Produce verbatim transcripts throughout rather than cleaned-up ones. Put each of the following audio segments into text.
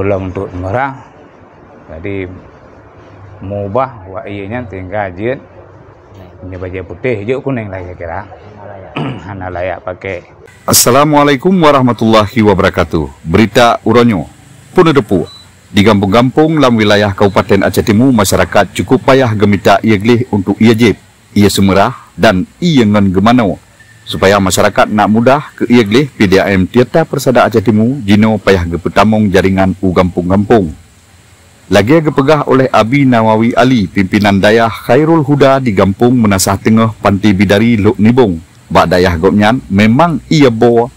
Belom untuk meurah. Jadi, meubah wak ié nyan sehingga jeuet nyoe bajée putéh, jeuet kunéng lah kira-kira. Hana layak pakai. Assalamualaikum warahmatullahi wabarakatuh. Berita uroe nyoe. Peuneudeupu, di gampông-gampông lam wilayah Kabupaten Aceh Timu, masyarakat cukup payah geumita ié gleh untuk ié jép, ié seumeurah dan ié ngon geumanoe. Supaya masyarakat nak mudah keu ié gleh, P D A M Tirta Persada Aceh Timu jinoe payah geupeutamong jaringan u gampông-gampông. Lagée geupeugah oleh Abi Nawawi Ali, pimpinan dayah Khairul Huda di gampông Meunasah Teungoh Panti Bidari Lhok Nibong, bak dayah gobnyan memang ié boh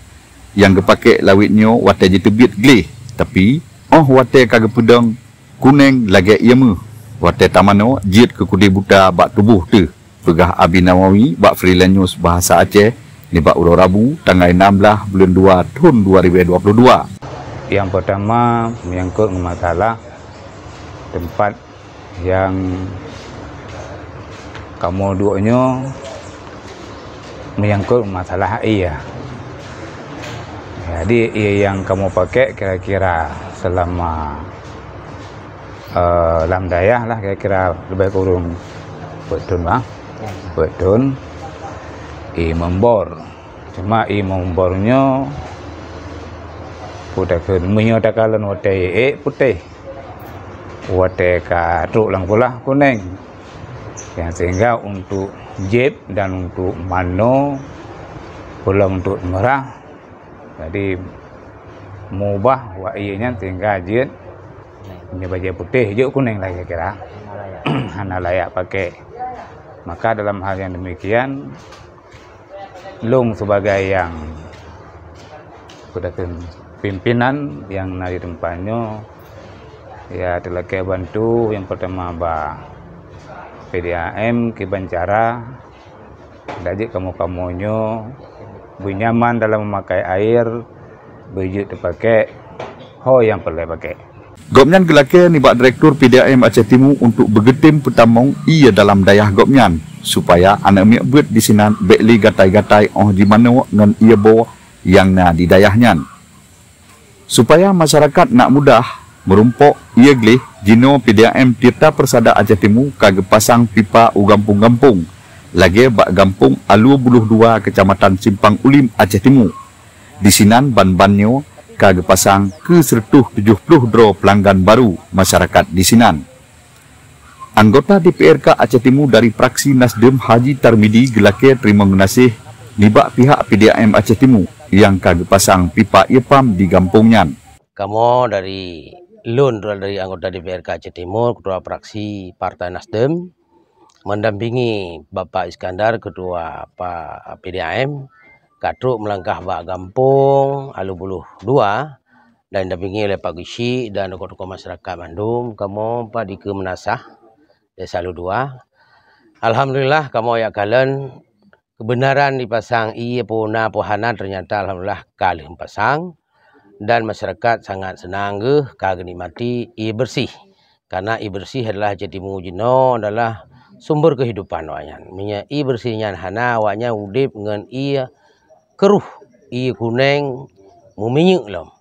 nyang geupakék lawét nyoe watée jiteubiet gleh, tapi óh watée ka geupeudong kunéng lagée ié méuh, watée tamanoe jeuet keu kudé buta bak tuboh teuh, peugah Abi Nawawi bak Freelance News Bahasa Aceh nibak uroe Rabu, tanggai enam belas buleuen dua thon dua ribu dua puluh dua. Nyang peutama, menyangkut masalah teumpat nyang kamoe duek nyoe, menyangkut masalah ié. Jadi, ié nyang kamoe pakék kira-kira seulama, eh, lam dayah lah, kira-kira leubeh kureueng peuet thon bah. Peuet thon. Ié meumbor. Cuma ié meumbor nyoe, peue takheun, meunyoe takalon watée ék putéh, watée ka trok lam kulah kunéng. Nyang sehingga untuk jép dan untuk manoe, peulom untuk meurah. Jadi, meubah wak ié nyan sehingga jeuet nyoe bajée putéh, jeuet kunéng lah kira-kira. Hana layak pakai. Maka dalam hal yang demikian, lôn sebagai nyang, peue takheun, pimpinan nyang na di teumpat nyoe, ya, teulakée bantu nyang peutama bak P D A M kiban cara, dan jeuet kamoe-kamoe nyoe beunyaman dalam meumakai air, beujeuet teupakék ho nyang peureulée pakék. Gobnyan geulakée nibak Direktur P D A M Aceh Timu untuk beugeutem peutamong ié dalam dayah gobnyan, supaya aneuk miet beuet disinan bék lé gatai-gatai óh jimanoe ngon ié boh nyang na di dayah nyan. Supaya masyarakat nak mudah meurumpok ié gleh, jinoe P D A M Tirta Persada Aceh Timu ka geupasang pipa u gampông-gampông, lagée bak gampông Alue Buloh Dua, Kecamatan Simpang Ulim, Aceh Timu. Disinan ban-ban nyoe ka geupasang keu seureutôh tujoh ploh droe peulanggan baru masyarakat disinan. Anggota D P R K Aceh Timu dari fraksi Nasdem, Haji Tarmidi, geulakée teurimong geunaséh nibak pihak P D A M Aceh Timu nyang ka geupasang pipa ié pam di gampông nyan. Kamoe dari, lôn dari anggota D P R K Aceh Timu, ketua fraksi Partai Nasdem, mendampingi Bapak Iskandar, ketua pa-, P D A M, ka trok meulangkah bak gampông Alue Buloh Dua, dan didampingi oleh Pak Geuchik dan tokoh-tokoh masyarakat mandum, kamoe pat dikeue Meunasah, Desa Alue Dua. Alhamdulillah, kamoe jak kalon keubeunaran dipasang ié peue na peue hana, teunyata alhamdulillah ka lheueh meupasang, dan masyarakat sangat seunang geuh ka geunikmati ié beureuséh. Karena ié beureuséh adalah Aceh Timu jinoe adalah sumber keuhidupan awaknyan. Meunyoe ié beureuséh nyan hana, awaknyan udeb ngon ié keuruh, ié kunéng meuminyéuk lom.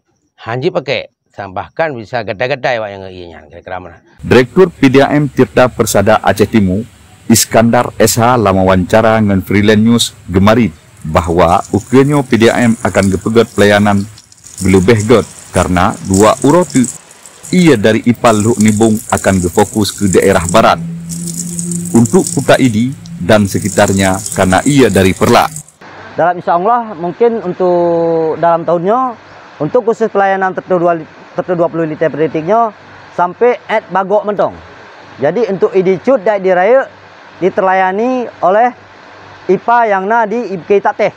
Han jipakék, bahkan bisa gatai-gatai awaknyan ngon ié nyan, kira-kira meunan. Direktur P D A M Tirta Persada Aceh Timu, Iskandar S H, lam wawancara ngon Freelance News geumarit bahwa ukeue nyoe P D A M akan geupeugét peulayanan beuleubeh gét, karena dua uroe teuk ié dari Ipal Lhok Nibong akan geufokus keu daerah barat untuk Kuta Idi dan sekitarnya, karena ié dari Peureulak. Dalam insya Allah, mungkin untuk dalam tahun nyoe, untuk khusus pelayanan seratus dua, seratus dua puluh liter per detik nyoe sampai at Bagok mantong. Jadi, untuk Idi Cut dan Idi Rayeuk diterlayani oleh ipa nyang na di I B K Takteh.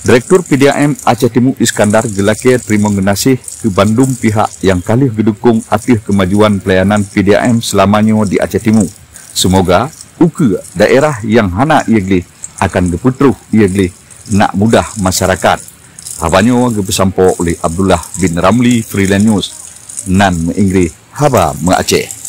Direktur P D A M Aceh Timu Iskandar geulakée teurimong geunaséh keu bandum pihak nyang ka lheueh geudukong ateueh keumajuan peulayanan P D A M seulama nyoe di Aceh Timu. Seumoga ukeue daerah nyang hana ié gleh akan geupeutroh ié gleh nak mudah masyarakat. Haba nyoe geupeusampoe uleh Abdullah bin Ramli, Freelance News, nan meu-Inggréh haba meu-Aceh.